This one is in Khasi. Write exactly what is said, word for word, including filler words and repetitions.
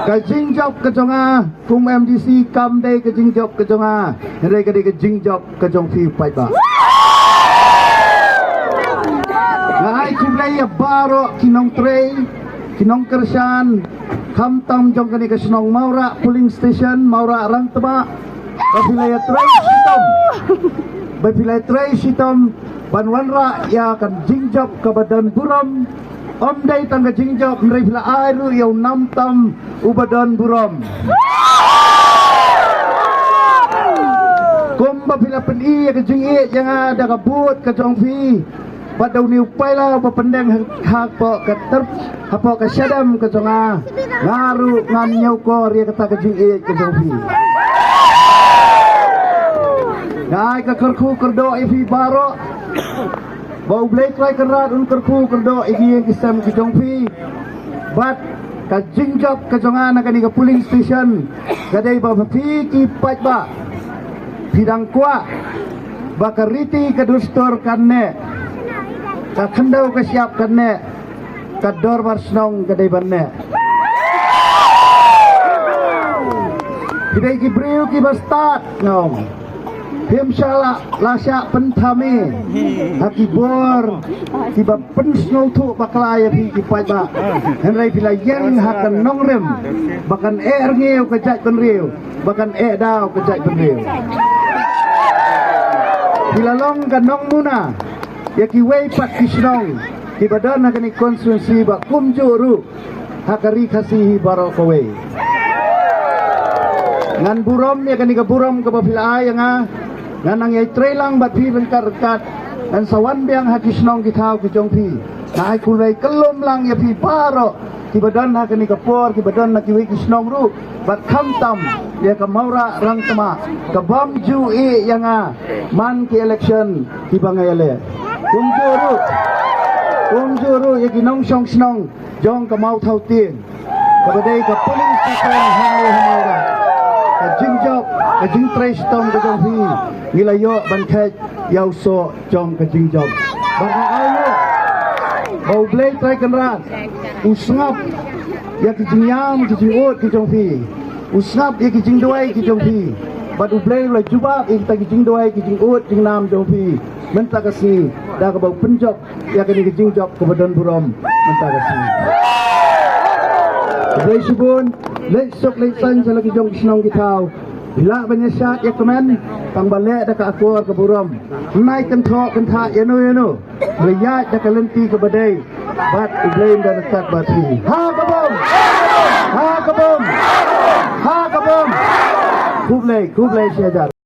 Ka jingjop ka jong nga kum MDC kam dei ka jingjop ka jong nga, hynrei ka dei ka jingjop ka jong phi paidbah. Nga ai khublei ïa baroh ki nongtrei, ki nongkyrshan, khamtam jong kane ka shnong Mawrah polling station, Mawrah Rangtbah, ba phi la ïatrei shitom, ba phi la ïatrei shitom ban wanrah ïa ka jingjop kaba don burom. Ym dei tang ka jingjop, hynrei phi la ai ruh ïa u nam tam uba don burom. Kumba phi la pyni ïa ka jingïeit ïa nga da ka vote ka jong phi, bad da une u paila uba pyndeng ha, hapoh ka ter, hapoh ka shadem ka jong nga, nga ruh ngan ñiewkor ïa kata ka jingïeit ka jong phi. Nga ai ka kyrkhu kyrdoh ïa phi baroh, ba U Blei Trai Kynrad un kyrkhu kyrdoh ïa ki ïing ki sem ki jong phi. Bad ka jingjop ka jong nga na kane ka polling station ka dei ba phi ki paidbah phi dang kwah ba ka riti ka dustur kan neh, ka khyndew ka shyiap kan neh, ka dorbar shnong ka dei ban neh. Phi dei ki briew kiba stad, nga ong. Phim shah la, la shah pynthame ha ki bor kiba pynsngewthuh bakla ïa phi ki paidbah. Hynrei phi la ïeng ha ka nongrim ba kan eh rngiew ka jaitbynriew, ba kan eh daw ka jaitbynriew. Phi la long ka nongmuna ïa kiwei pat ki shnong kiba don ha kane ka constituency, ba kumjuh ruh ha ka Ri Khasi hi baroh kawei. Ngan burom ïa kane ka burom kaba phi la ai ïa nga. Ngan nang ïai trei lang bad phi ryngkat ryngkat. Ngan sa wan biang ha ki shnong ki thaw ki jong phi. Nga ai khublei kyllum lang ïa phi baroh kiba don ha kane ka por, kiba don na kiwei ki shnong ruh, bad khamtam ïa ka Mawrah Rangtbah kabym ju ïeh ïa nga man ki election kiba nga ïaleh. Kumjuh ruh, kumjuh ruh ïa ki nongshong shnong jong ka Mawthaw Tieng, kaba dei ka polling station hangne ha Mawrah. Ka jingjop, ka jingtrei shitom ka jong phi, ngi la ïoh ban kheit ïa u soh jong ka jingjop. Bad nga ai nguh ba U Blei Trai Kynrad u sngap ïa ki jingïam ki jingud ki jong phi, u sngap ïa ki jingduwai ki jong phi. Bad U Blei u la jubab ïa kita ki jingduwai ki jingud jingnam jong phi mynta ka sngi da kaba u pynjop ïa kane ka jingjop kaba don burom mynta ka sngi. Khublei shibun, leit suk leit saiñ sha la ki jong ki shnong ki thaw. Phi lah ban ïa shad ïa kmen, tang ba leh da ka akor ka burom. Ym ai kynthoh kynthah ïano ïano, ba ïaid da ka lynti kaba dei. Bad U Blei un don ryngkat bad phi. Ha ka bom! Ha ka bom! Ha ka bom! Khublei, khublei shihajar.